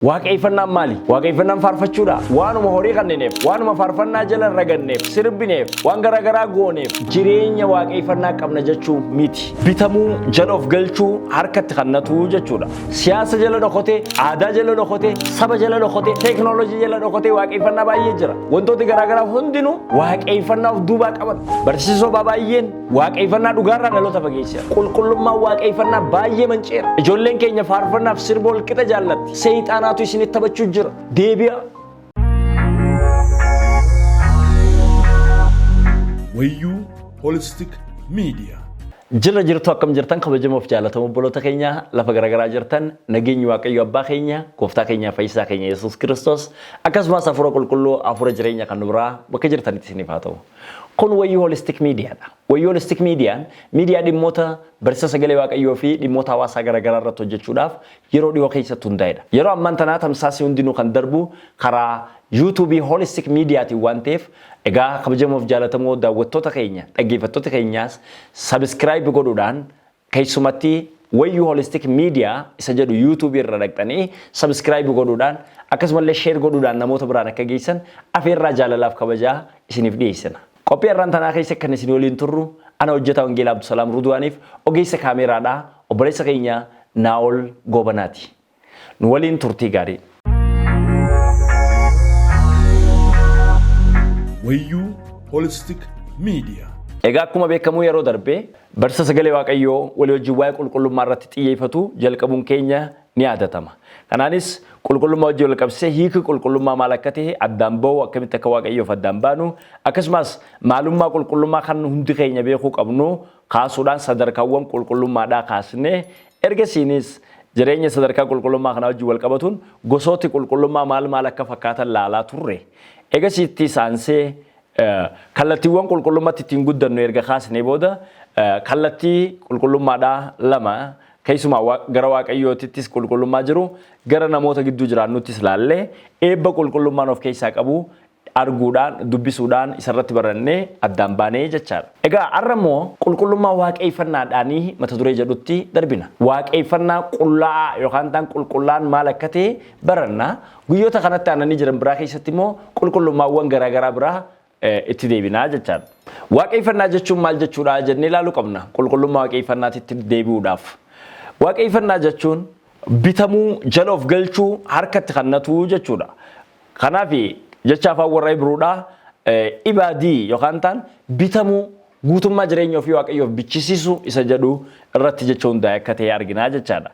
Waaqeeffannaan maali? Waaqeeffannaan faarfachuudha. Waanuma horii kennineef, waanuma faarfannaa jala raganneef, sirbineef, waan garaagaraa gooneef jireenya waaqeeffannaa qabna jechuu miti. Bitamuu, jala of galchuu, harkatti kannatu jechuudha. Siyaasa jala dhokotee, aadaa jala dhokotee, saba jala dhokotee, teeknooloojii jala dhokotee waaqeeffannaa baay'ee jira. Wantooti garaagaraa hundinuu waaqeeffannaa of duubaa qaban. Barsiisoo baay'een waaqeeffannaa dhugaarraa dhaloota fageesseera. Qulqullummaan waaqeeffannaa baay'ee manceera. Ijoolleen keenya faarfannaaf sirba wal qixa jaallatti. Seexaanaatu isinitti taphachuu jira. Deebi'a. Wayyuu Holistic Media. Jirra jirtu, akkam jirtan, kabajamoof jaalatamoo obboloota keenya lafa garaagaraa jirtan? Nageenyi Waaqayyo abbaa keenya, gooftaa keenya, fayyisaa keenya Yesuus Kiristoos, akkasumas hafuura qulqulluu, hafuura jireenya kan nu biraa bakka jirtanitti isiniif haa ta'u. Kun Wayyuu Holistic Miidiyaadha. Wayyuu Holistic Miidiyaan miidiyaa dhimmoota barsiisa sagalee Waaqayyoo fi dhimmoota hawaasaa garaagaraa irratti hojjechuudhaaf yeroo dhiyoo keessatti hundaa'edha. Yeroo ammaan tanaa tamsaasni hundinuu kan darbu karaa yuutuubii Holistic Miidiyaatiin waan ta'eef, egaa kabajamoof jaalatamoo daawwattoota keenya, dhaggeeffattoota keenyaas subscribe godhuudhaan, keessumatti Wayyuu Holistic Miidiyaa isa jedhu yuutuubii irra dhaqxanii subscribe godhuudhaan, akkasumallee share godhuudhaan namoota biraan akka geessan afeerraa jaalalaaf kabajaa isiniif dhiyeessina. Qophii har'aan tanaa keessa kan isin waliin turru ana hojjetaa Wangeelaa Abdusalaam Ruduwaaniif ogeessa kaameeraadhaa obboleessa keenya Naa'ol Goobanaati. Nu waliin turtii gaarii. Wayyuu Holistic Media. Egaa akkuma beekamu yeroo darbe barsiisa sagalee Waaqayyoo walii wajjin waa'ee qulqullummaa irratti xiyyeeffatu jalqabuun keenya ni yaadatama. Kanaanis qulqullummaa wajjin wal qabsiisee hiiki qulqullummaa maal akka ta'e addaan ba'u, akkamitti akka Waaqayyoof addaan baanu, akkasumas maalummaa qulqullummaa kan hundi keenya beekuu qabnu kaasuudhaan sadarkaawwan qulqullummaadhaa kaasnee, ergasiinis jireenya sadarkaa qulqullummaa kanaa wajjin wal qabatuun gosooti qulqullummaa maal maal akka fakkaatan laalaa turre. Egasiitti saansee kallattiiwwan qulqullummaatti ittiin guddannu erga kaasnee booda, kallattii qulqullummaadhaa lama, keessumaa gara Waaqayyootittis qulqullummaa jiru, gara namoota gidduu jiraannuttis laallee, eebba qulqullummaan of keessaa qabu arguudhaan, dubbisuudhaan isarratti barannee addaan baanee jechaadha. Egaa har'a immoo qulqullummaa waaqeeffannaadhaanii mata duree jedhutti darbina. Waaqeeffannaa qullaa'aa yookaan ta'an qulqullaan maal akka ta'e baranna. Guyyoota kanatti aananii jiran biraa keessatti immoo qulqullummaawwan garaagaraa biraa itti deebinaa jechaadha. Waaqeeffannaa jechuun maal jechuudha jennee ilaaluu qabna. Qulqullummaa waaqeeffannaatitti deebi'uudhaaf. Waaqeeffannaa jechuun bitamuu, jala of galchuu, harkatti kannatu jechuudha. Kanaaf jecha afaan warra Ibruudhaa ibaadii yookaan ta'an bitamuu, guutummaa jireenya ofii Waaqayyoof bichisiisuu isa jedhu irratti jecha hundaa'e akka ta'e arginaa jechaadha.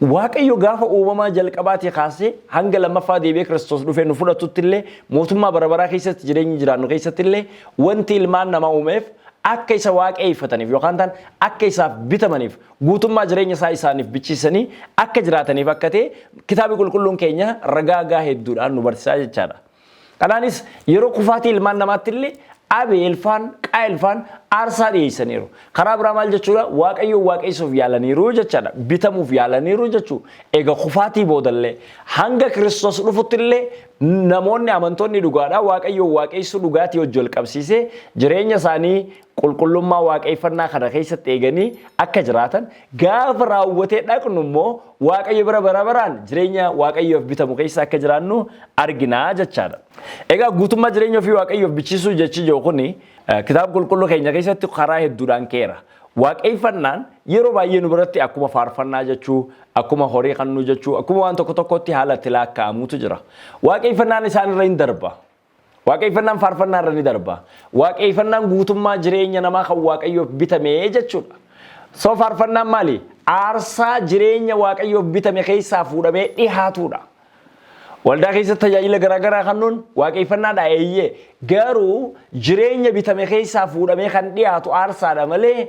Waaqayyo gaafa uumamaa jalqabaatii kaasee hanga lammaffaa deebi'ee Kiristoos dhufee nu fudhatutti illee, mootummaa bara baraa keessatti jireenyi jiraannu keessatti illee, wanti ilmaan namaa uumeef akka isa waaqeeffataniif yookaan ta'an akka isaaf bitamaniif, guutummaa jireenya isaa isaaniif bichiisanii akka jiraataniif akka ta'e kitaabni qulqulluun keenya ragaa gaa hedduudhaan nu barsiisaa jechaadha. Kanaanis yeroo kufaatii ilmaan namaatti illee Abeel faan, Qaayel faan aarsaa dhiyeessaniiru. Karaa biraa maal jechuudha? Waaqayyoon waaqessuuf yaalaniiru jechaadha. Bitamuuf yaalaniiru jechuudha. Egaa kufaatii boodallee hanga Kiristoos dhufutti illee namoonni amantoonni dhugaadhaa Waaqayyoon waaqessuu dhugaatii wajji wal qabsiisee jireenya isaanii qulqullummaa waaqeffannaa kana keessatti eeganii akka jiraatan, gaafa raawwatee dhaqnu immoo Waaqayyo bira bara baraan jireenya Waaqayyoof bitamu keessa akka jiraannu arginaa jechaadha. Egaa guutummaa jireenya ofii Waaqayyoof bichiisuu jechi jiru kuni kitaaba qulqulluu keenya keessatti karaa hedduudhaan keera. Waaqeffannaan yeroo baay'ee nu biratti akkuma faarfannaa jechuu, akkuma horii kannuu jechuu, akkuma waan tokko tokkotti haala itti lakkaa'amutu jira. Waaqeffannaan isaan irra hin darba. Waaqeffannaan faarfannaa irra ni darba. Waaqeffannaan guutummaa jireenya namaa kan Waaqayyoof bitame jechuudha. So faarfannaan maali? Aarsaa jireenya Waaqayyoof bitame keessaa fuudhamee dhihaatudha. Waldaa keessatti tajaajila garaagaraa kennuun waaqeffannaadha, eeyyee. Garuu jireenya bitame keessaa fuudhamee kan dhiyaatu aarsaadha malee,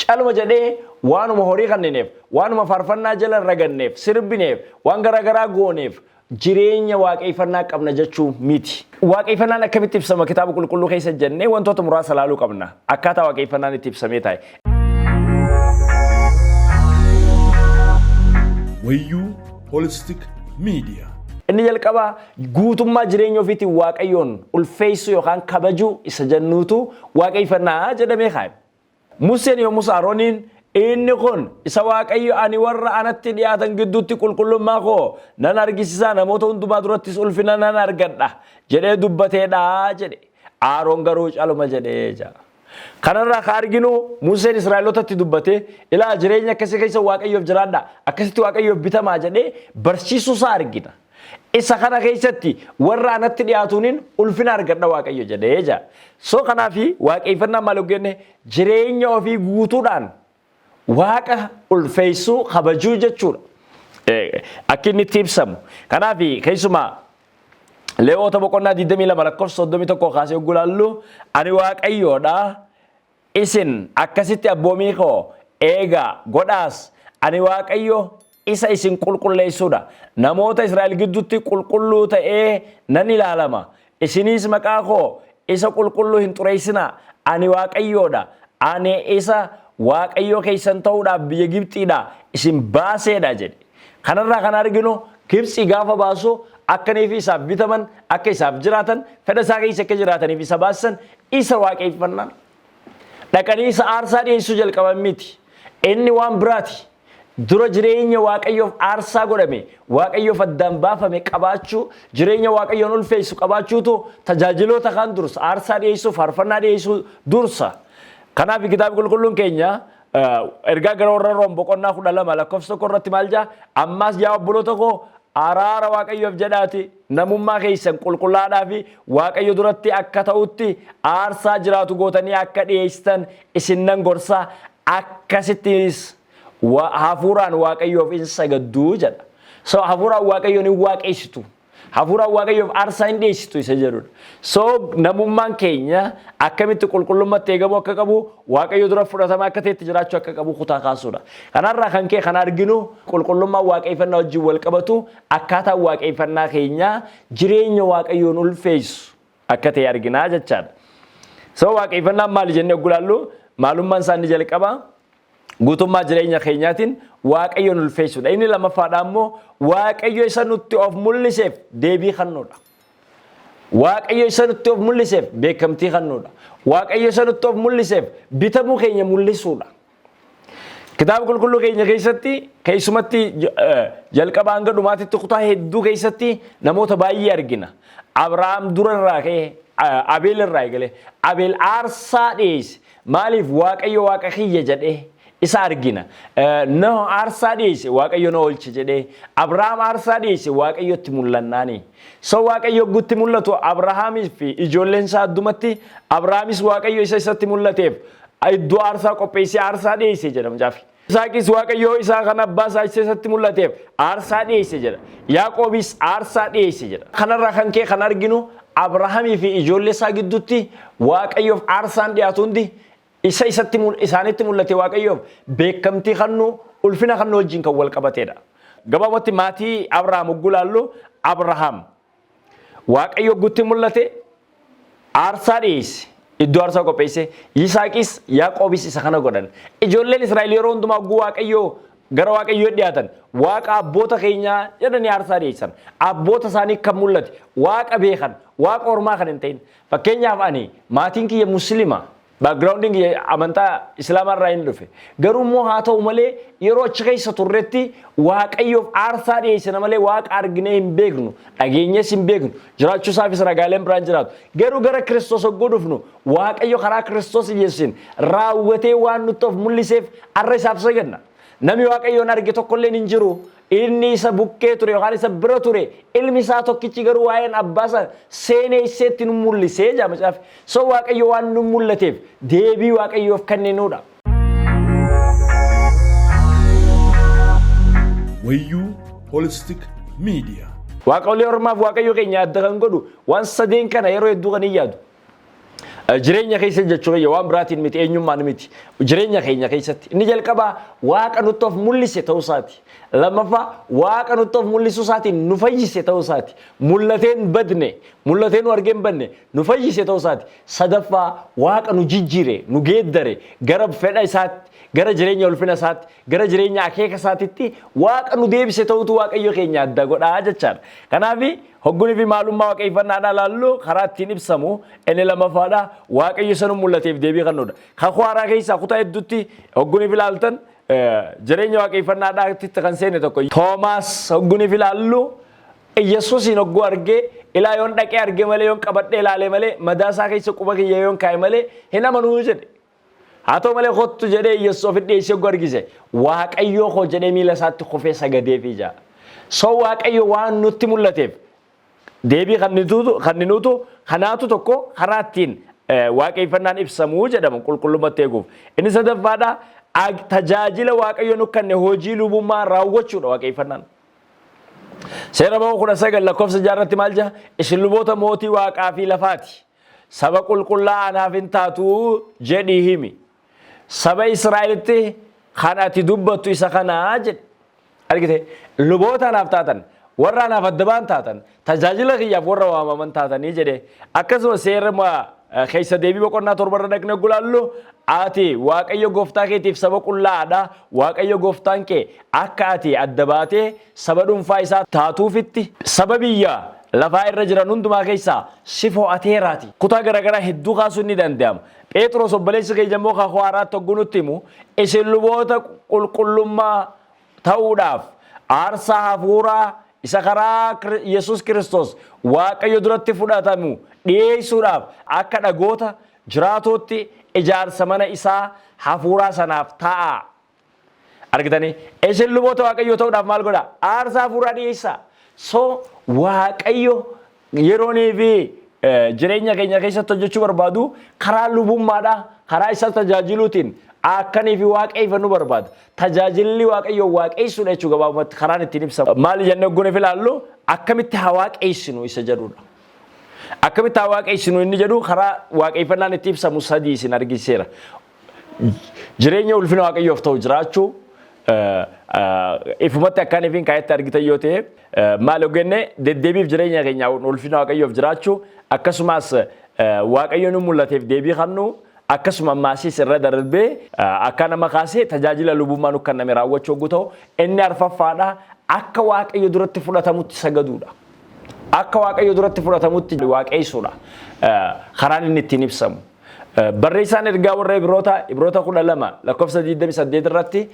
caluma jedhee waanuma horii kennineef, waanuma faarfannaa jala raganneef, sirbineef, waan garaagaraa gooneef jireenya waaqeffannaa qabna jechuu miti. Waaqeffannaan akkamitti ibsama kitaaba qulqulluu keessa jennee wantoota muraasa ilaaluu qabna. Akkaataa waaqeffannaan itti ibsamee taa'e. Wayyuu Holistic Media. Inni jalqabaa guutummaa jireenya ofiitiin Waaqayyoon ulfeessuu yookaan kabajuu isa jennuutu waaqeffannaa jedhamee kaa'ame. Museen yommus Arooniin Inni kun isa Waaqayyo ani warra anatti dhiyaatan gidduutti qulqullummaa koo nan argisiisa, namoota hundumaa durattis ulfina nan argadha jedhee dubbateedha jedhe. Aaroon garuu caluma jedhee jira. Kanarraa ka arginu Museen Israa'elootatti dubbatee, ilaa, jireenya akkasii keessa Waaqayyoof jiraadha, akkasitti Waaqayyoof bitamaa jedhee barsiisuu isaa argina. Isa kana keessatti warra anatti dhiyaatuuniin ulfina argadha Waaqayyo jedhee jira. So kanaafi waaqeffannaan maal hojjenne? Jireenya ofii guutuudhaan Waaqa ulfeessuu, kabajuu jechuudha. Akka inni itti ibsamu. Kanaaf keessumaa Leewoota boqonnaa 22 lakkoofsa 31 kaasee yogguu ilaallu, ani Waaqayyoodha, isin akkasitti abboomii koo eegaa godhaas, ani Waaqayyo isa isin qulqulleessuudha. Namoota Israa'el gidduutti qulqulluu ta'ee nan ilaalama. Isinis maqaa koo isa qulqulluu hin xureessinaa. Ani Waaqayyoodha. Ani isa Waaqayyo keessan ta'uudhaaf biyya Gibxiidhaa isin baaseedha jedhe. Kanarraa kan arginu, Gibxii gaafa baasu akka fi isaaf bitaman, akka isaaf jiraatan, fedha isaa keessa akka jiraataniif isa baasan isa waaqeffannaan. Dhaqanii isa aarsaa dhiyeessuu jalqaban miti. Inni waan biraati. Dura jireenya Waaqayyoof aarsaa godhame, Waaqayyoof addaan baafame qabaachuu, jireenya Waaqayyoon ulfeessu qabaachuutu tajaajiloota kaan dursa. Aarsaa dhiyeessuu, faarfannaa dhiyeessuu dursa. Kanaaf kitaabni qulqulluun keenya ergaa gara warra Room boqonnaa 12 lakkoofsa 1 irratti maal jaa? Ammaas yaa obboloota koo, araara Waaqayyoof jedhaati namummaa keessan qulqullaadhaa fi Waaqayyo duratti akka ta'utti aarsaa jiraatu gootanii akka dhiyeessitan isin nan gorsa, akkasittis hafuuraan Waaqayyoof in sagadduu jedha. So hafuuraan Waaqayyoon hin waaqessitu. Hafuuraan Waaqayyoof aarsaa hin dhiyeessitu isa jedhudha. So namummaan keenya akkamitti qulqullummaatti eegamuu akka qabu, Waaqayyo dura fudhatama akka ta'etti jiraachuu akka qabu kutaa kaasuudha. Kanarraa kan ka'e kan arginu, qulqullummaan waaqeffannaa wajjin wal qabatu, akkaataan waaqeffannaa keenyaa jireenya Waaqayyoon ulfeessu akka ta'e arginaa jechaadha. So waaqeffannaan maali jennee yogguu ilaallu, maalummaan isaa inni jalqabaa guutummaa jireenya keenyaatiin Waaqayyoon ulfeessuudha. Inni lammaffaadha immoo Waaqayyo isa nutti of mul'iseef deebii kennuudha. Waaqayyo isa nutti of mul'iseef beekamtii kennuudha. Waaqayyo isa nutti of mul'iseef bitamuu keenya mul'isuudha. Kitaaba qulqulluu keenya keessatti, keessumatti jalqaba hanga dhumaatitti, kutaa hedduu keessatti namoota baay'ee argina. Abrahaam dura irraa ka'ee Abeel irraa eegale. Abeel aarsaa dhiyeesse. Maaliif? Waaqayyo Waaqa kiyya jedhee isa argina. Noh aarsaa dhiyeesse, Waaqayyo na oolche jedhee. Abrahaam aarsaa dhiyeesse, Waaqayyotti mul'annaani. So Waaqayyo gutti mul'atu Abrahaamii fi ijoolleen isaa addumatti, Abrahaamis Waaqayyo isa isatti mul'ateef iddoo aarsaa qopheessee aarsaa dhiyeesse jedha macaafi. Isaaqis Waaqayyo isaa kan abbaa isaa isa isatti mul'ateef aarsaa dhiyeesse jedha. Yaaqoobis aarsaa dhiyeesse jedha. Kanarraa kan ka'e kan arginu, Abrahaamii fi ijoollee isaa gidduutti Waaqayyoof aarsaan dhiyaatu hundi isa isatti isaanitti mul'ate Waaqayyoof beekamtii kennu, ulfina kennu wajjin kan wal qabatedha. Gabaabatti maatii Abrahaam hogguu ilaallu, Abrahaam Waaqayyo gutti mul'ate aarsaa dhiyeesse. Iddoo aarsaa qopheesse. Yisaaqis Yaaqoobis isa kana godhan. Ijoolleen Israa'el yeroo hundumaa hogguu Waaqayyoo gara Waaqayyoo dhiyaatan, Waaqa abboota keenyaa jedhanii aarsaa dhiyeessan. Abboota isaanii kan mul'ate, Waaqa beekan, Waaqa ormaa kan hin ta'in. Fakkeenyaaf ani maatiin kiyya Musliima. Backgroundiin kiyya amantaa Islaamaa irraa hin dhufe. Garuu immoo haa ta'u malee yeroo achi keessa turretti Waaqayyoof aarsaa dhiyeessina malee Waaqa arginee hin beeknu. Dhageenyees hin beeknu. Jiraachuu isaafis ragaaleen biraan jiraatu. Garuu gara Kiristoos hogguu dhufnu, Waaqayyo karaa Kiristoos Yesuusiin raawwatee waan nutti of mul'iseef har'a isaaf sagadna. Namni Waaqayyoon arge tokkolleen hin jiru. Inni isa bukkee ture yookaan isa bira ture, ilmi isaa tokkichi garuu waa'een abbaa isaa seeneesseetti nu mul'isee jaa macaafi. So Waaqayyo waan nu mul'ateef deebii Waaqayyoof kenninuudha. Wayyuu Holistic Media. Waaqolii ormaaf Waaqayyo keenya adda kan godhu waan sadeen kana yeroo hedduu kan hin yaadu. Jireenya keessa jechuu keenya, waan biraatiin miti, eenyummaan miti. Jireenya keenya keessatti. Inni jalqabaa Waaqa nutti of mul'ise ta'uu isaati. Lammaffaa, Waaqa nutti of mul'isuu isaatiin nu fayyise ta'uu isaati. Mul'atee hin badne, mul'atee nu argee hin badne, nu fayyise ta'uu isaati. Sadaffaa, Waaqa nu jijjiire, nu geeddare, gara fedha isaatti, gara jireenya ulfina isaatti, gara jireenya akeeka isaatitti Waaqa nu deebise ta'utu Waaqayyo keenya adda godhaa jechaadha. Kanaaf Hoggunii fi maalummaa waaqeffannaadhaa laallu karaa ittiin ibsamu inni lammaffaadha, Waaqayyo isa nu mul'ateef deebii kennuudha. Kakuu Haaraa keessaa kutaa hedduutti hoggunii fi ilaaltan jireenya waaqeffannaadhaatti kan seene tokko Toomaas hoggunii fi ilaallu, Yesuusiin hogguu argee, "Ilaa, yoon dhaqee arge malee, yoon qabadhee ilaale malee, madaa isaa keessa quba kiyya yoon kaa'e malee hin amanuu" jedhe. Haa ta'u malee, "Kottu" jedhee Yesuus ofitti dhiyeessee hogguu argise, "Waaqayyoo koo" jedhee miila isaatti kufee sagadeefii jaa. So Waaqayyo waan nutti mul'ateef deebii kan nutu kanaatu tokko karaa ittiin waaqeffannaan ibsamuu jedhamu qulqullummaatti eeguuf. Inni sadaffaadha, tajaajila Waaqayyo nu kenne, hojii lubummaa raawwachuudha waaqeffannaan. Seera Ba'uu 19 lakkoofsa 6rratti maal jedha? "Isin luboota mootii waaqaa fi lafaati. Saba qulqullaa'aa anaaf hin taatu jedhii himi. Saba Israa'elitti kan ati dubbattu isa kanaa" jedhe. Argite, luboota anaaf taatan, warra anaaf adda ba'an taatan, tajaajila kiyyaaf warra waamaman taatanii jedhe. Akkasuma seera keessa deebii boqonnaa 7rra dhaqne gulaallu, "Ati Waaqayyo gooftaa keetiif saba qullaa'aadha. Waaqayyo gooftaan kee akka ati adda baatee saba dhuunfaa isaa taatuufitti saba biyya lafaa irra jiran hundumaa keessaa si fo'ateeraati." Kutaa garaagaraa hedduu kaasuun ni danda'ama. Phexros obboleessi keenya immoo kakuu haaraatti hogguu nutti himu, "Isin luboota qulqullummaa ta'uudhaaf aarsaa hafuuraa isa karaa Yesuus Kiristoos Waaqayyo duratti fudhatamu dhiyeessuudhaaf akka dhagoota jiraatootti ijaarsa mana isaa hafuuraa sanaaf ta'a." Argitanii, isin luboota Waaqayyoo ta'uudhaaf maal godha? Aarsaa hafuuraa dhiyeessaa. So Waaqayyo yeroonii fi jireenya keenya keessatti hojjechuu barbaadu karaa lubummaadha, karaa isa tajaajiluutiin akkanii fi waaqeeffannu barbaada. Tajaajilli Waaqayyo waaqeessuudha jechuu gabaabumatti karaan ittiin ibsamu. Maali jennee ogguun ilaallu, akkamitti haa waaqeessinu isa jedhudha. Akkamitti haa waaqeessinu inni jedhu karaa waaqeffannaan itti ibsamu sadii isin argisiiseera. Jireenya ulfina Waaqayyoof ta'u jiraachuu ifumatti akkaan ifiin kaayetti argitan yoo ta'e, maal hojjenne, deddeebiif jireenya keenya ulfina Waaqayyoof jiraachuu, akkasumas Waaqayyo nu mul'ateef deebii kennu, akkasuma ammaasiis irra darbee akka nama kaasee tajaajila lubummaa nu kenname raawwachuu yogguu ta'u, inni arfaffaadha, akka Waaqayyo duratti fudhatamutti sagaduudha. Akka Waaqayyo duratti fudhatamutti waaqeessuudha. Karaan inni ittiin ibsamu. Barreessaan ergaa warra Ibroota, Ibroota 12 lakkoofsa 28 irratti,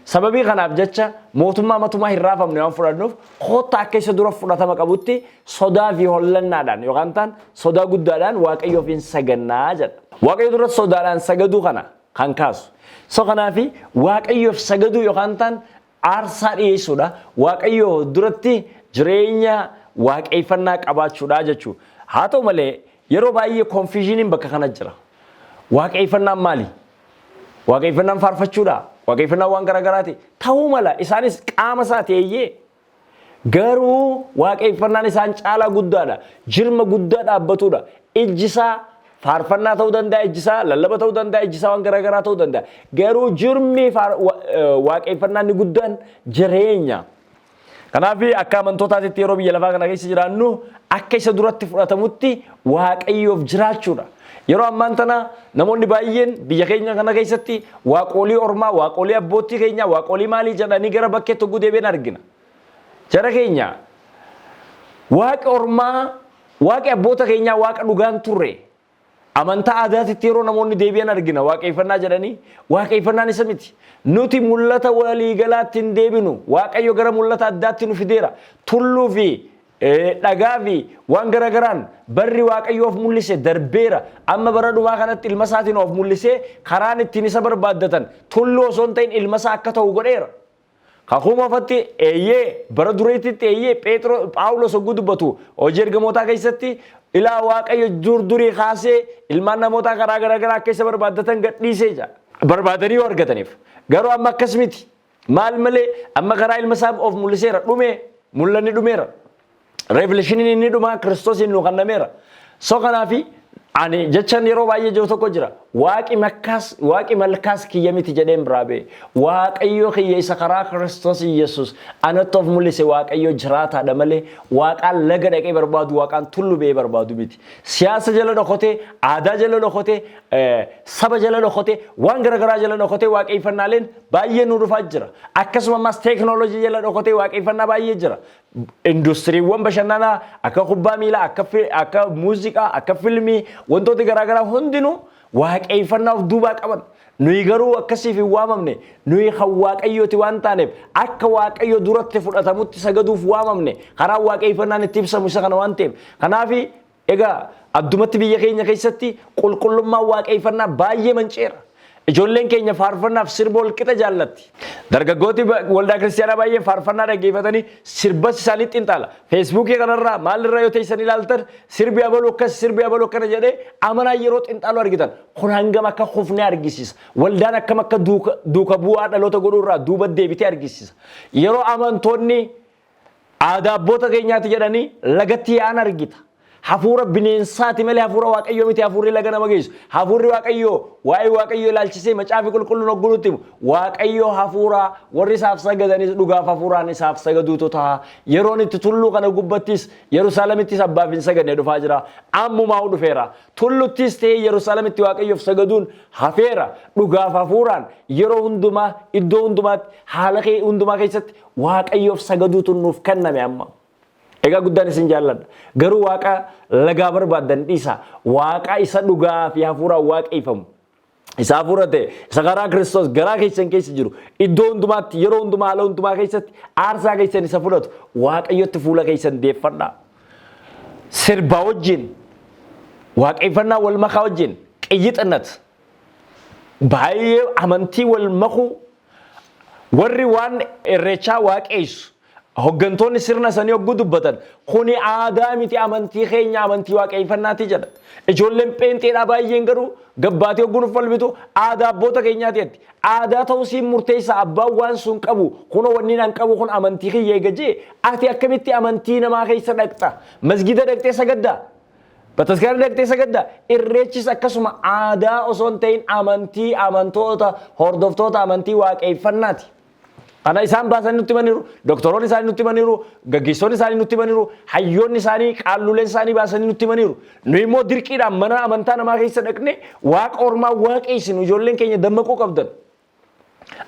"Sababii kanaaf jecha mootummaa matumaa hin raafamne waan fudhannuuf, kottaa akka isa dura fudhatama qabutti sodaa fi hollannaadhaan yookaan ta'an sodaa guddaadhaan Waaqayyoof hin sagannaa" jedha. Waaqayyo duratti sodaadhaan sagaduu kana kan kaasu. So kanaafi Waaqayyoof sagaduu yookaan ta'an aarsaa dhiyeessuudha. Waaqayyo duratti jireenya waaqeffannaa qabaachuudha jechuudha. Haa ta'u malee, yeroo baay'ee confusioniin bakka kana jira. Waaqeffannaan maali? Waaqeffannaan faarfachuudha. Waaqeffannaan waan garaagaraati. Ta'uu mala, isaanis qaama isaati, eeyyee. Garuu waaqeffannaan isaan caalaa guddaadha. Jirma guddaa dhaabbatudha. Ijji isaa faarfannaa ta'uu danda'a, ijji isaa lallaba ta'uu danda'a, ijji isaa waan garaagaraa ta'uu danda'a. Garuu jirmi waaqeffannaa inni guddaan jireenya. Kanaaf akka amantootaatitti yeroo biyya lafaa kana keessa jiraannu akka isa duratti fudhatamutti Waaqayyoof jiraachuudha. Yeroo ammaan tana namoonni baay'een biyya keenya kana keessatti waaqolii ormaa, waaqolii abbootii keenyaa, waaqolii maalii jedhanii gara bakkee tokko deebi'an argina. Jara keenya, waaqa ormaa, waaqi abboota keenyaa waaqa dhugaan turre. Amantaa aadaatitti yeroo namoonni deebi'an argina waaqeffannaa jedhanii. Waaqeffannaan isa miti. Nuti mul'ata waliigalaatti hin deebinu. Waaqayyo gara mul'ata addaatti nu fideera. Tulluu fi dhagaa fi waan garagaraan barri Waaqayyo of mul'ise darbeera. Amma bara dhumaa kanatti ilma isaatiin of mul'isee karaan ittiin isa barbaaddatan tulluu osoo hin ta'in ilma isaa akka ta'u godheera. Kakuu Moofatti eeyyee, bara dureetitti eeyyee, Pheexroo Phaawulos hogguu dubbatu Hojii Ergamootaa keessatti, "Ilaa, Waaqayyo dur durii kaasee ilmaan namootaa karaa garaagaraa akka isa barbaaddatan gadhiisee jira." Barbaadanii yoo argataniif. Garuu amma akkas miti. Maal malee, amma karaa ilma isaa of mul'iseera, dhume, mul'anni dhumeera. Revelationiin inni dhumaa Kiristoosiin nu kennameera. So kanaafi ani jechan yeroo baay'ee jiru tokko jira. "Waaqi makkaas, waaqi malkaas kiyya miti" jedheen biraa ba'e. Waaqayyo kiyya isa karaa Kiristoos Yesuus anatti of mul'ise Waaqayyo jiraataadha malee waaqaan laga dhaqee barbaadu, waaqaan tullu ba'ee barbaadu miti. Siyaasa jala dhokotee, aadaa jala dhokotee, saba jala dhokotee, waan garaagaraa jala dhokotee waaqeffannaaleen baay'ee nu dhufaa jira. Akkasuma ammas teekinooloojii jala dhokotee waaqeffannaa baay'ee jira. Industiriiwwan bashannanaa akka kubbaa miilaa, akka muuziqaa, akka filmii, wantooti garaagaraa hundinuu waaqeeffannaa of duubaa qaban. Nuyi garuu akkasiif hin waamamne. Nuyi kan Waaqayyooti waan taaneef akka Waaqayyo duratti fudhatamutti sagaduuf waamamne. Karaan waaqeeffannaan itti ibsamu isa kana waan ta'eef. Kanaaf egaa addumatti biyya keenya keessatti qulqullummaan waaqeeffannaa baay'ee manceera. Ijoolleen keenya faarfannaaf sirba wal qixa jaallatti. Dargaggooti waldaa kiristaanaa baay'een faarfannaa dhaggeeffatanii sirbas isaanii xinxaala. Feesbuukii kanarraa maalirraa yoo teessan ilaaltan, sirbi abaluu akkas, sirbi abaluu akkana jedhee amanaa yeroo xinxaalu argitan. Kun hangam akka kufne argisiisa. Waldaan akkam akka duuka bu'aa dhaloota godhuurraa duuba deebitee argisiisa. Yeroo amantoonni aadaa abboota keenyaati jedhanii lagatti yaa'an argita. Hafuura bineensaati malee hafuura Waaqayyoo miti hafuurri laga nama geessu. Hafuurri Waaqayyoo waa'ee Waaqayyoo ilaalchisee Macaafi Qulqulluun hogguu nutti himu, Waaqayyo hafuura, warri isaaf sagadanis dhugaaf hafuuraan isaaf sagaduutu ta'a. Yeroon itti tulluu kana gubbattis Yerusaalemittis abbaaf hin sagadne dhufaa jira. Ammumaa'uu dhufeera. Tulluttis ta'ee Yerusaalemitti Waaqayyoof sagaduun hafeera. Dhugaaf hafuuraan yeroo hundumaa, iddoo hundumaatti, haala hundumaa keessatti Waaqayyoof sagaduutu nuuf kenname amma. Egaa guddaan isin jaalladha. Garuu Waaqa lagaa barbaaddan dhiisaa. Waaqa isa dhugaa fi hafuuraan waaqeeffamu. Isa hafuura ta'e, isa karaa Kiristoos garaa keessan keessa jiru, iddoo hundumaatti, yeroo hundumaa, haala hundumaa keessatti aarsaa keessan isa fudhatu, Waaqayyotti fuula keessan deeffadhaa. Sirbaa wajjin, waaqeffannaa wal makaa wajjin, qiyyixinnat, baay'ee amantii wal makuu, warri waan irreechaa waaqeessu, hoggantoonni sirna sanii hogguu dubbatan, kuni aadaa miti, amantii keenya, amantii waaqeeffannaati jedha. Ijoolleen pheenxeedhaa baay'een garuu gabbaatee hogguu nuuf falmitu aadaa abboota keenyaati jetti. Aadaa ta'uu siin murteessa abbaan waan sun qabu, kunoo wanni an qabu kun amantii kiyya eega jee, ati akkamitti amantii namaa keessa dhaqxa? Masgida dhaqxee sagaddaa? Bataskaana dhaqxee sagaddaa? Irreechis akkasuma aadaa osoo hin ta'in amantii amantoota hordoftoota amantii waaqeeffannaati. Kana isaan baasanii nutti himaniiru, doktoroonni isaanii nutti himaniiru, gaggeessitoonni isaanii nutti himaniiru, hayyoonni isaanii, qaalluleen isaanii baasanii nutti himaniiru. Nu immoo dirqiidhaan mana amantaa namaa keessa dhaqne waaqa ormaa waaqeessinu. Ijoolleen keenya dammaquu qabdan.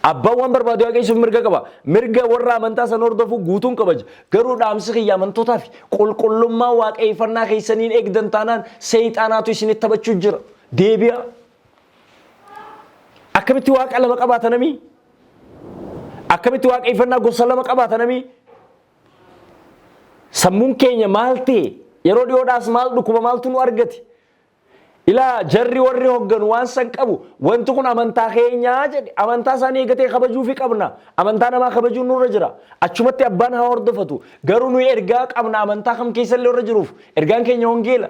Abbaan waan barbaade waaqessuuf mirga qaba. Mirga warra amantaa sana hordofu guutuun kabaja. Garuu dhaamsi kiyya amantootaaf, qulqullummaa waaqeeffannaa keessaniin eegdan taanaan seexaanaatu isinitti taphachuu jira. Deebi'a. Akkamitti waaqa lama qabaata namii? Akkamitti waaqeffannaa gosa lama qabaata namii? Sammuun keenya maal ta'e? Yeroo dhiyoodhaas maal dhukkuba maaltu nu argate? Ilaa, jarri warri hogganu waan san qabu, wanti kun amantaa keenyaa jedhe, amantaa isaanii eegatee kabajuufi qabna. Amantaa namaa kabajuun nurra jira. Achumatti abbaan haa hordofatu. Garuu nuyi ergaa qabna, amantaa kam keessallee warra jiruuf. Ergaan keenya wangeela.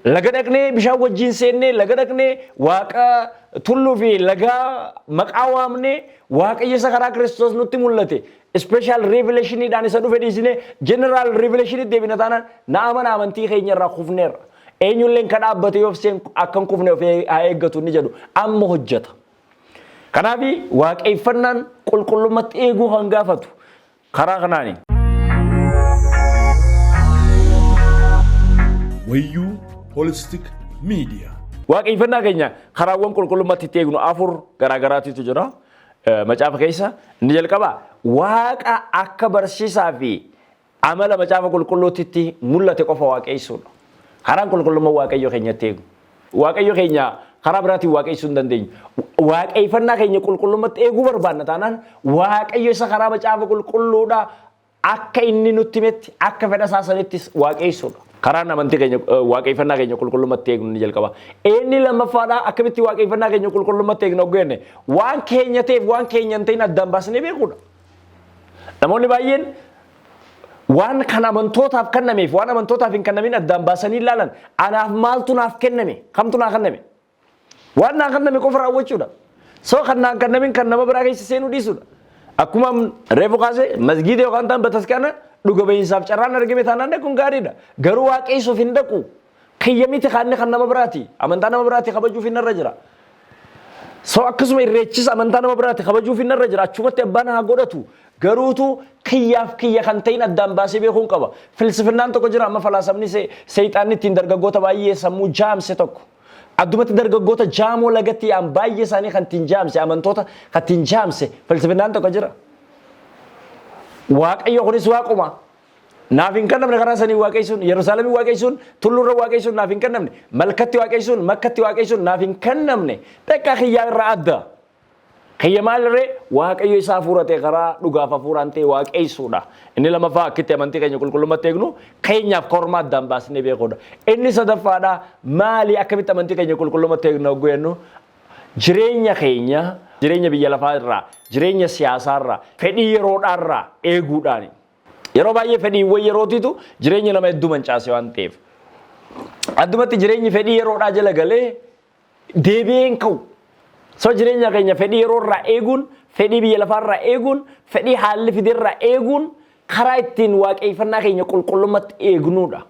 Laga dhaqnee bishaan wajjin seennee, laga dhaqnee waaqa tulluu fi lagaa maqaa waamnee, Waaqayyo isa karaa Kiristoos nutti mul'ate special revelationiidhaan isa dhufe dhiisnee general revelationitti deebina taanaan, na amana, amantii keenya irraa kufneerra. Eenyulleen kan dhaabbate yoo seen akka hin kufne of haa eeggatu inni jedhu amma hojjeta. Kanaaf waaqeffannaan qulqullummaatti eeguu kan gaafatu karaa kanaani. Wayyuu Holistic Media. Waaqeffannaa keenya karaawwan qulqullummaatti itti eegnu afur garaagaraatitu jira. Macaafa keessa inni jalqabaa Waaqa akka barsiisaa fi amala Macaafa Qulqulluutti mul'ate qofa waaqessuudha. Karaan qulqullummaa Waaqayyo keenyatti eegnu. Waaqayyo keenya karaa biraatiin waaqessuu hin dandeenyu. Waaqeffannaa keenya qulqullummaatti eeguu barbaanna taanaan, Waaqayyo isa karaa Macaafa Qulqulluudha akka inni nutti himetti, akka fedha isaa sanittis waaqessuudha. Karaan amantii keenya, waaqeffannaa keenya qulqullummaatti eegnu ni jalqaba. Inni lammaffaadha, akkamitti waaqeffannaa keenya qulqullummaatti eegnu hogguu jenne, waan keenya ta'eef waan keenya hin ta'in addaan baasnee beekuudha. Namoonni baay'een waan kan amantootaaf kennameef waan amantootaaf hin kennamin addaan baasanii ilaalan. Anaaf maaltu naaf kenname? Kamtu naa kenname? Waan naa kenname qofa raawwachuudha. So kan naan kennamin kan nama biraa keessa seenuu dhiisuudha. Akkuma reefu kaasee, masgiida yookaan ta'an bataskaana dhuga bahiinsaaf carraan argame taanaan kun gaariidha. Garuu waaqessuuf hin dhaqu. Kiyya miti, kaanni kan nama biraati. Amantaa nama biraati, kabajuuf hin irra jira. So akkasuma irreechis amantaa nama biraati, kabajuuf hin irra jira. Achumatti abbaan haa godhatu. Garuutu kiyyaaf kiyya kan ta'in addaan baasee beekuun qaba. Filsifinnaan tokko jira amma, falaasamni seexaanni ittiin dargaggoota baay'ee sammuu jaamse tokko. Addumatti dargaggoota jaamoo lagatti yaa'an baay'ee isaanii kan ittiin jaamse, amantoota kan ittiin jaamse filsifinnaan tokko jira. Waaqayyo kunis waaquma. Naaf hin kennamne karaa sanii waaqessuun, Yerusaalemii waaqessuun, tulluurra waaqessuun naaf hin kennamne, malkatti waaqessuun, makkatti waaqessuun naaf hin kennamne. Beekaa kiyyaa irraa adda. Kiyya maalirree Waaqayyo isaa hafuura ta'e karaa dhugaaf hafuuraan ta'e waaqessuudha. Inni lammaffaa akkitti amantii keenya qulqullummaatti eegnu keenyaaf kormaa addaan baasnee beekuudha. Inni sadaffaadha maali akkamitti amantii keenya qulqullummaatti eegnu hogguu jennu jireenya keenya jireenya biyya lafaa irraa, jireenya siyaasaa irraa, fedhii yeroodhaa irraa eeguudhaani. Yeroo baay'ee fedhiiwwan yerootiitu jireenya nama hedduu mancaase waan ta'eef. Addumatti jireenyi fedhii yeroodhaa jala galee deebi'ee hin ka'u. So jireenya keenya fedhii yeroo irraa eeguun, fedhii biyya lafaa irraa eeguun, fedhii haalli fide irraa eeguun karaa ittiin waaqeeffannaa keenya qulqullummaatti eegnuudha.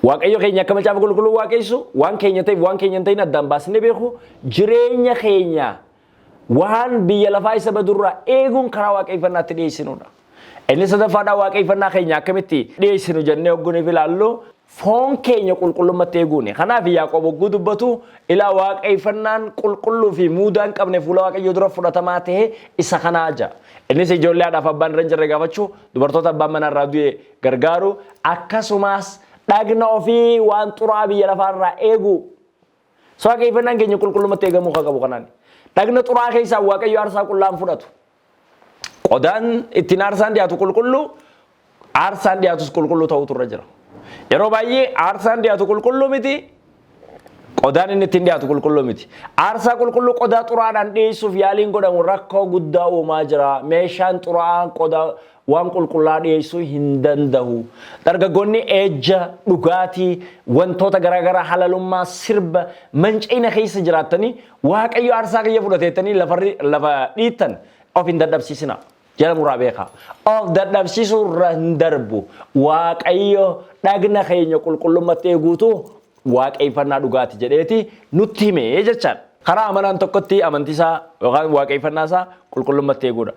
Waaqayyo keenya akka macaafa qulqulluu waaqessu waan keenya ta'eef waan keenya hin ta'in addaan baasnee beeku jireenya keenya waan biyya lafaa isa badurraa eeguun karaa waaqeffannaatti dhiyeessinudha. Inni sadaffaadhaa waaqeffannaa keenya akkamitti dhiyeessinu jennee hogguniif ilaallu foon keenya qulqullummaatti eeguuni. Kanaaf Yaaqoob hogguu dubbatu ilaa waaqeffannaan qulqulluu fi muudaa hin qabne fuula Waaqayyoo dura fudhatamaa ta'e isa kanaa ja'a. Innis ijoollee haadhaaf abbaan irra hin jirre gaafachuu, dubartoota abbaan manaa irraa du'e gargaaru, akkasumas dhagna ofii waan xuraa'aa biyya lafaa irraa eeguu. So waaqeffannaan keenya qulqullummaatti eegamuu kan qabu kanaan. Dhagna xuraa'aa keessaa Waaqayyo aarsaa qullaa hin fudhatu. Qodaan ittiin aarsaan dhiyaatu qulqulluu, aarsaan dhiyaatus qulqulluu ta'utu irra jira. Yeroo baay'ee aarsaan dhiyaatu qulqulluu miti, qodaan inni ittiin dhiyaatu qulqulluu miti. Aarsaa qulqulluu qodaa xuraa'aadhaan dhiyeessuuf yaaliin godhamu rakkoo guddaa uumaa jira. Meeshaan xuraa'aan qodaa waan qulqullaa dhiyeessuu hin danda'u. Dargaggoonni ejja, dhugaatii, wantoota garaagaraa, halalummaa, sirba, manca'ina keessa jiraattanii Waaqayyo aarsaa kiyya fudhateettanii lafa dhiittan of hin dadhabsiisina. Jala muraa beekaa. Of dadhabsiisuu irra hin darbu. Waaqayyo dhagna keenya qulqullummaatti eeguutu waaqeeffannaa dhugaati jedheeti nutti hime jechaadha. Karaa amanaan tokkotti amantii isaa yookaan waaqeeffannaa isaa qulqullummaatti eeguudha.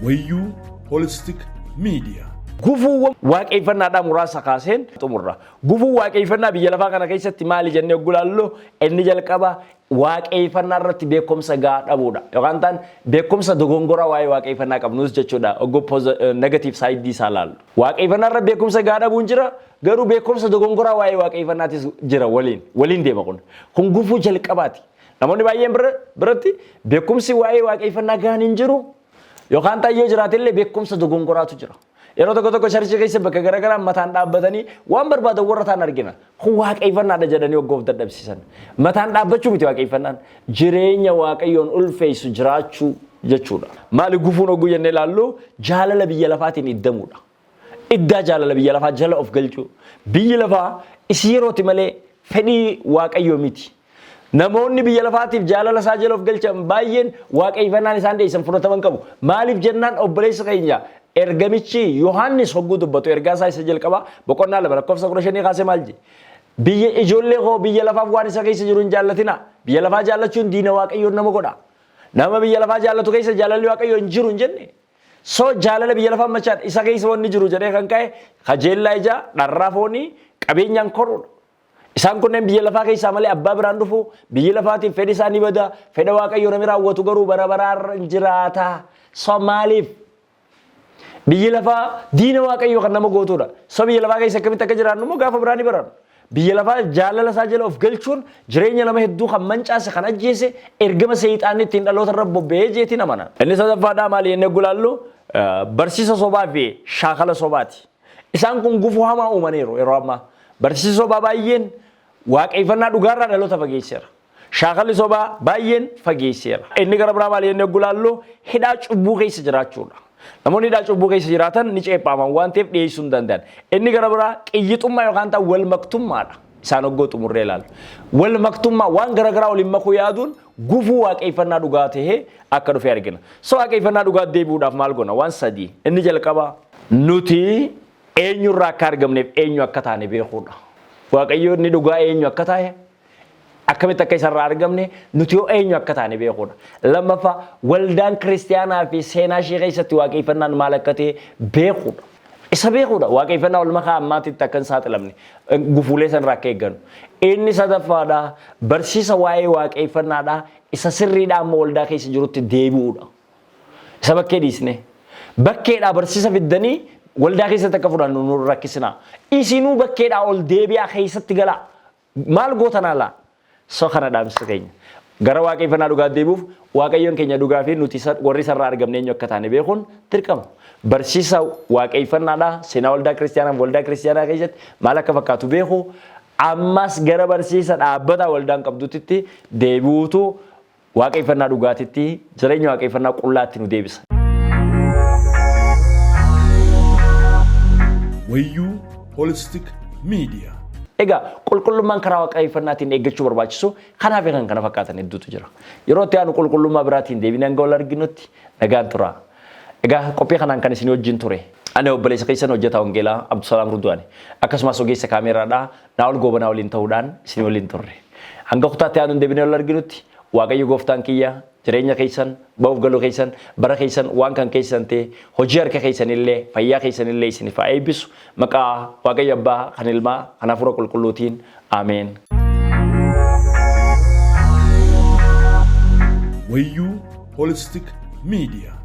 Wayyuu Holistic Media. Gufuuwwan waaqeeffannaadhaa muraasa kaaseen xumurra. Gufuun waaqeeffannaa biyya lafaa kana keessatti maali jennee yogguu ilaallu inni jalqaba waaqeeffannaa irratti beekumsa gahaa dhabuudha. Yookaan ta'an beekumsa dogongoraa waa'ee waaqeeffannaa qabnus jechuudha. Yogguu negative side isaa ilaallu. Waaqeeffannaa irra beekumsa gahaa dhabuun jira garuu beekumsa dogongoraa waa'ee waaqeeffannaatis jira waliin waliin deema kun. Kun gufuu jalqabaati. Namoonni baay'een biratti beekumsi waa'ee waaqeeffannaa gahaan hin jiru. Yookaan ta'an yoo jiraate illee beekumsa dogongoraatu jira. Yeroo tokko tokko charchii keessa bakka garaagaraa mataan dhaabbatanii waan barbaadan warra ta'an argina. Kun waaqeeffannaadha jedhanii hoggoof dadhabsiisan. Mataan dhaabbachuu miti waaqeeffannaan. Jireenya Waaqayyoon ulfeessu jiraachuu jechuudha. Maali gufuun hogguu jennee ilaallu jaalala biyya lafaatiin iddamuudha. Iddaa jaalala biyya lafaa jala of galchuu. Biyyi lafaa isii yerooti malee fedhii Waaqayyoo miti. Namoonni biyya lafaatiif jaalala isaa jala of galchan baay'een waaqeeffannaan isaan dhiyeessan fudhataman qabu. Maaliif jennaan obboleessa keenya ergamichi Yohaannis hogguu dubbatu ergaa isaa isa jalqabaa boqonnaa 2 lakkoofsa 15 kaasee maal jedhe? Biyya ijoollee koo biyya lafaaf waan isa keessa jiru hin jaallatina. Biyya lafaa jaallachuun diina Waaqayyoon nama godha. Nama biyya lafaa jaallatu keessa jaalalli Waaqayyoo hin jiru hin jenne. So jaalala biyya lafaa machaan isa keessa wanni jiru jedhee kan ka'e kajeellaa ijaa, dharraa foonii, qabeenyaan koruudha. Isaan kunneen biyya lafaa keessaa malee abbaa biraan dhufu, biyyi lafaatiif fedhi isaa ni bada, fedha Waaqayyoo namni raawwatu garuu bara baraan jiraata. So maaliif? Biyyi lafaa diina Waaqayyoo kan nama gootuudha. So biyya lafaa keessa akkamitti akka jiraannu immoo gaafa biraa ni baranna. Biyya lafaa jaalala isaa jala of galchuun jireenya nama hedduu kan mancaase kan ajjeese ergama seexaanni ittiin dhaloota irra bobba'ee jeetiin amana. Inni sadaffaadhaa maali jennee gulaallu barsiisa sobaa fi shaakala sobaati. Isaan kun gufuu hamaa uumaniiru yeroo ammaa. Barsiisni sobaa baay'een waaqeffannaa dhugaarraa dhaloota fageesseera. Shaakalli sobaa baay'een fageesseera. Inni gara biraa maali jennee yogguu ilaallu hidhaa cubbuu keessa jiraachuudha. Namoonni hidhaa cubbuu keessa jiraatan ni ceephaaman waan ta'eef dhiyeessuu hin danda'an. Inni gara biraa qiyyixummaa yookaan ta'an wal maktummaadha. Isaan hoggoo xumurree ilaalu. Wal maktummaa waan gara garaa waliin makuu yaaduun gufuu waaqeffannaa dhugaa ta'ee akka dhufe argina. So waaqeffannaa dhugaa deebi'uudhaaf maal goona? Waan sadii. Inni jalqabaa nuti eenyurraa akka argamneef eenyu akka taane beekuudha. Waaqayyo inni dhugaa eenyu akka ta'e akkamitti akka isarraa argamne nuti yoo eenyu akka taane beekuudha. Lammaffaa waldaan kiristiyaanaa fi seenaa ishee keessatti waaqeffannaan maal akka ta'e beekuudha. Isa beekuudha. Waaqeffannaa wal makaa ammaatitti akka hin saaxilamne gufuulee sanarraa akka eeggannu. Inni sadaffaadha barsiisa waa'ee waaqeffannaadha isa sirriidha amma waldaa keessa jirutti deebi'uudha. Isa bakkee dhiisne. Bakkeedhaa barsiisa fiddanii waldaa keessatti akka fudhannu nu rakkisinaa. Isinuu bakkeedhaa ol deebi'aa keessatti galaa. Maal gootan alaa? So kana dhaamsa keenya. Gara waaqeffannaa dhugaa deebi'uuf Waaqayyoon keenya dhugaa fi nuti warri isarraa argamne eenyu akka taane beekuun dirqama. Barsiisa waaqeffannaadhaa seenaa waldaa kiristaanaa waldaa kiristaanaa keessatti maal akka fakkaatu beeku, ammas gara barsiisa dhaabbata waldaan qabdutitti deebi'uutu waaqeffannaa dhugaatitti, jireenya waaqeffannaa qullaatti nu deebisa. Wayyuu Holistic Media. Egaa qulqullummaan karaa waaqeffannaatiin eeggachuu barbaachisu kanaa fi kan kana fakkaatan hedduutu jira. Yeroo itti aanu qulqullummaa biraatiin deebinee hanga wal arginutti nagaan tura. Egaa qophii kanaan kan isin wajjin ture, ani obboleessa keessan hojjetaa wangeelaa Abdusalaam Rudwaani, akkasumas ogeessa kaameeraadhaa Naa'ol Goobanaa waliin ta'uudhaan isin waliin turre. Hanga kutaatti aanuun deebinee wal arginutti Waaqayyo gooftaan kiyya jireenya keessan, ba'uuf galuu keessan, bara keessan, waan kan keessan ta'e, hojii harka keessanillee, fayyaa keessanillee isiniif haa eebbisu. Maqaa Waaqayyo Abbaa, kan Ilmaa, kan Hafuura Qulqulluutiin. Ameen. Wayyuu Holistic Media.